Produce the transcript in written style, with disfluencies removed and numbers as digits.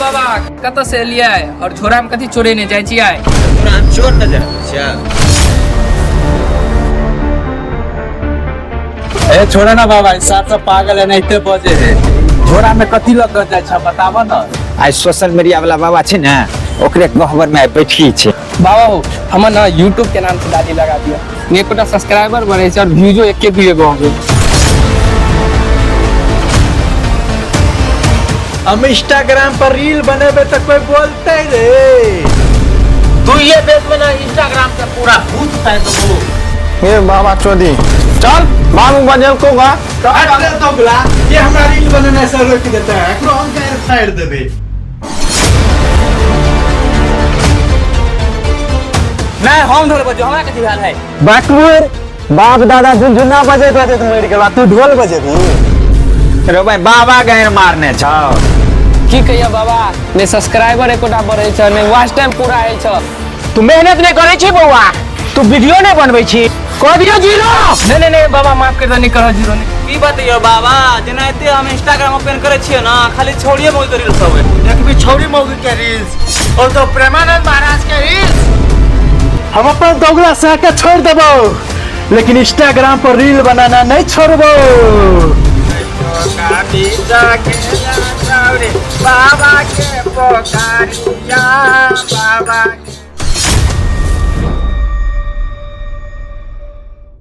बाबा, कतऽ से एलियै और झोरा में कथी चोरेने जाइ छियै? तोरा हम चोर नजर आबै छियै? ए छोड़े ना बाबा, ई साथ सब पागल है, एनाहिते बजे है। झोरा में कथी लग के जाइ छ बताब न। आइ सोशल मीडिया वाला बाबा छै ने, ओकरे गहबर में आइ बैठी छै। बाबा हो, हमर ना यूट्यूब के नाम से दादी लगा दिया, एकोटा सब्सक्राइबर बढ़े छै और व्यूजो एके दुए गो आबै। हम इंस्टाग्राम पर रील बनेबे तो कोई बोलते रे। तू ये बेच में ना इंस्टाग्राम से पूरा भूत उतार देबो। ये बाबा चोदी चल बाबू बजल को गा। अरे दोगला, ये हमरा रील बनेने से रोक देता है, एकरो हम गायर फाड़ देबे। नहीं हम ढोल बजो, हमरा कथी भेल है? बाकूर बाप दादा झुनझुना बजैत बजैत मरि गेला, तू ढोल बजेबी? रे भाई बाबा गैर मारने छौ। की कहिया बाबा, ने सब्सक्राइबर एकोटा बढ़े छ, ने वॉच टाइम पूरा होइ छ। तू मेहनत नहीं करे छी बौआ, तू वीडियो नहीं बनबै छी, कह दियो जीरो। नहीं नहीं नहीं बाबा, माफ कर दो, नहीं करो जीरो नहीं। की बतैयो बाबा, जेनाहिते हम इंस्टाग्राम ओपन करे छियै ना, खाली छौड़िए मौगी के रील्स आबै। देखबी छौड़ी मौगी के रील्स और तो प्रेमानंद महाराज के रील्स। हम अपन दोगला सह के छोड़ देबो, लेकिन इंस्टाग्राम पर रील बनाना नहीं छोड़बो। बाबा के पोखरिया बाबा।